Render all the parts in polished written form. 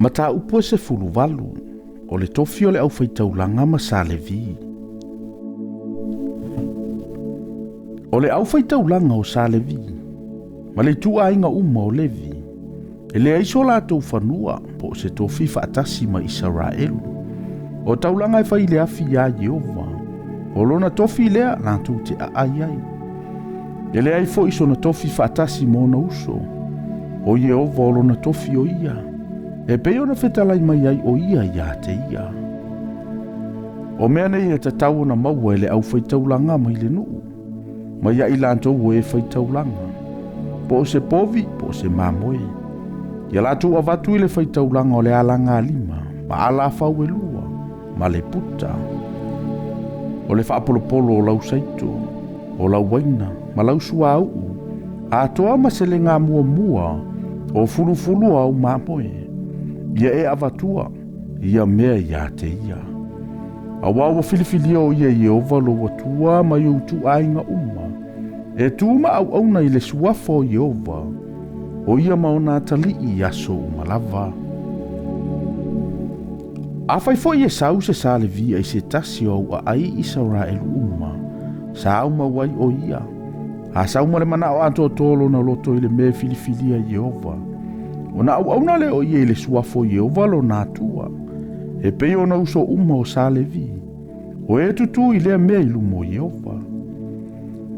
Mataupu e 18, o le tofi o le aufaitaulaga ma Sa Levi. O le aufaitaulaga o Sa Levi, ma le ituaiga uma o Levi, e leai so latou fanua po o se tofi faatasi ma Isaraelu. O taulaga e fai i le afi iā Ieova, o lona tofi lea latou te aai ai. E leai foi sona tofi faatasi ma ona uso. O Ieova o lona tofi o ia, e pei ona fetalai mai ai o ia iā te ia. O mea nei e tatau ona maua e le aufaitaulaga mai le nuu, mai ia i latou o e faitaulaga, po o se povi po o se mamoe. Ia latou avatu i le faitaulaga o le alagalima ma alafau e lua ma le puta. O le faapolopolo o lau saito, o lau uaina ma lau suauu, atoa ma se lega muamua o fulufulu o au mamoe, ia e avatua ia mea iā te ia. Auā ua filifilia o ia e Ieova lou Atua mai ou ituaiga uma, e tu ma auauna i le suafa o Ieova, o ia ma ona atalii i aso uma lava. Afai foi e sau se Sa Levia i se tasi o au aai Isaraelu uma, sa au mau ai o ia, a sau ma le manao atoatoa o lona loto i le mea e filifilia e Ieova, ona auauna lea o ia i le suafa o Ieova lona Atua, e pei ona uso uma o Sa Levi, o e tutū i lea mea i luma o Ieova.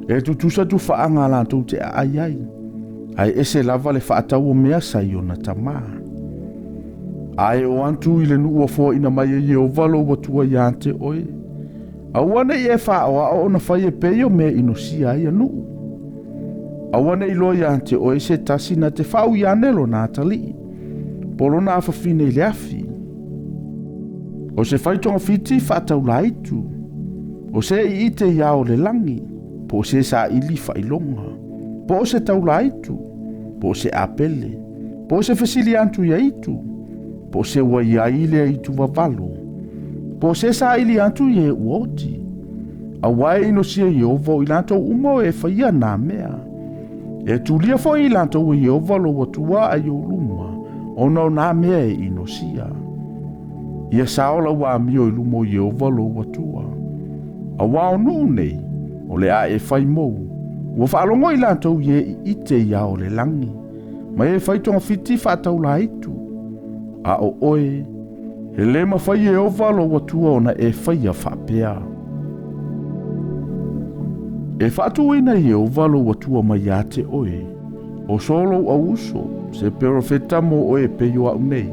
E tutusa tufaaga a latou te aai ai, ae ese lava le faatau o mea sa i ona tamā. A e oo atu i le nuu ua foaina mai e Ieova lou Atua iā te oe, aua ne i e faaoao ona fai e pei o mea inosia ai ia nuu. Aua ne i loa iā te oe se tasi na te faaui ane lona atalii, po o lona afafine i le afi. O se fai togafiti faataulaitu, o se iite i ao o le lagi, po o se saili faailoga, po o se taulaitu, po o se apele, po o se fesili atu ia itu, po o se ua i ai lea itu vavalo, po o se saili atu i e ua oti. Auā e inosia Ieova o i latou uma o e faia nā mea. E tulia foi i latou e Ieova lou Atua ai ou luma, ona o nā mea e inosia. Ia sao lau amio i luma o Ieova lou Atua. Auā o nuu nei, o le a e fai mou, ua faalogo i latou i e iite i ao o le lagi, ma e fai togafiti faataulaitu. A o oe, e lē mafai e Ieova lou Atua ona e faia faapea. E faatuina e Ieova lou Atua mai iā te oe, o so lou auuso, se perofeta mo oe e pei o a'u nei.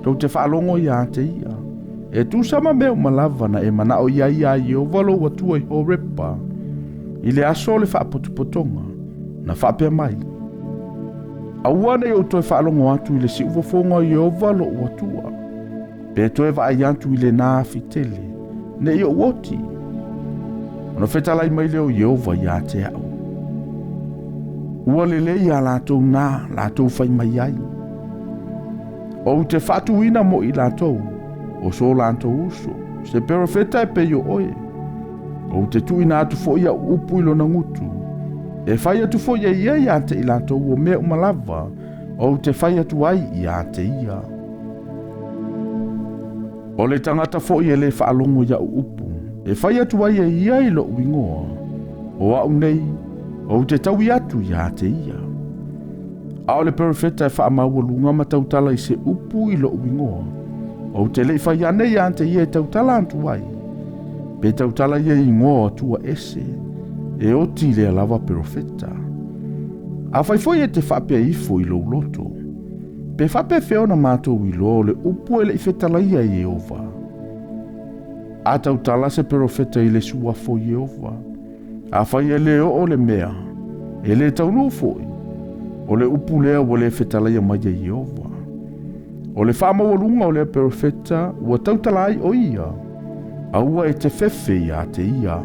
Tou te faalogo iā te ia. E tusa ma mea uma lava na e manao i ai iā Ieova lou Atua i Horepa, i le aso o le faapotopotoga, na faapea mai, Aua ne i ou toe faalogo atu i le siufofoga o Ieova lou Atua, pe toe vaai atu i lenā afi tele, ne i ou oti. Ona fetalai mai lea o Ieova iā te a'u, Ua lelei iā latou nā latou fai mai ai. Ou te faatuina mo i latou, o so latou uso, se perofeta e pei o oe. Ou te tuuina atu foi a'u upu i lona gutu, e fai atu foi e ia iā te i latou o mea uma lava ou te fai atu ai iā te ia. O le tagata foi e lē faalogo i a'u upu, e fai atu ai e ia i lo'u igoa, o a'u nei, ou te taui atu iā te ia. A o le perofeta e faamaualuga ma tautala i se upu i lo'u igoa, ou te le i fai ane iā te ia e tautala atu ai, pe tautala ia i igoa o atua ese, e oti lea lava perofeta. Afai foi e te faapea ifo i lou loto, Pe faapefea ona matou iloa o le upu e le i fetalaia e Ieova? A tautala se perofeta i le suafa o Ieova, afai e lē oo le mea, e lē taunuu foi, o le upu lea ua lē fetalaia mai e Ieova. O le faamaualuga o lea perofeta ua tautala ai o ia, aua e te fefe iā te ia.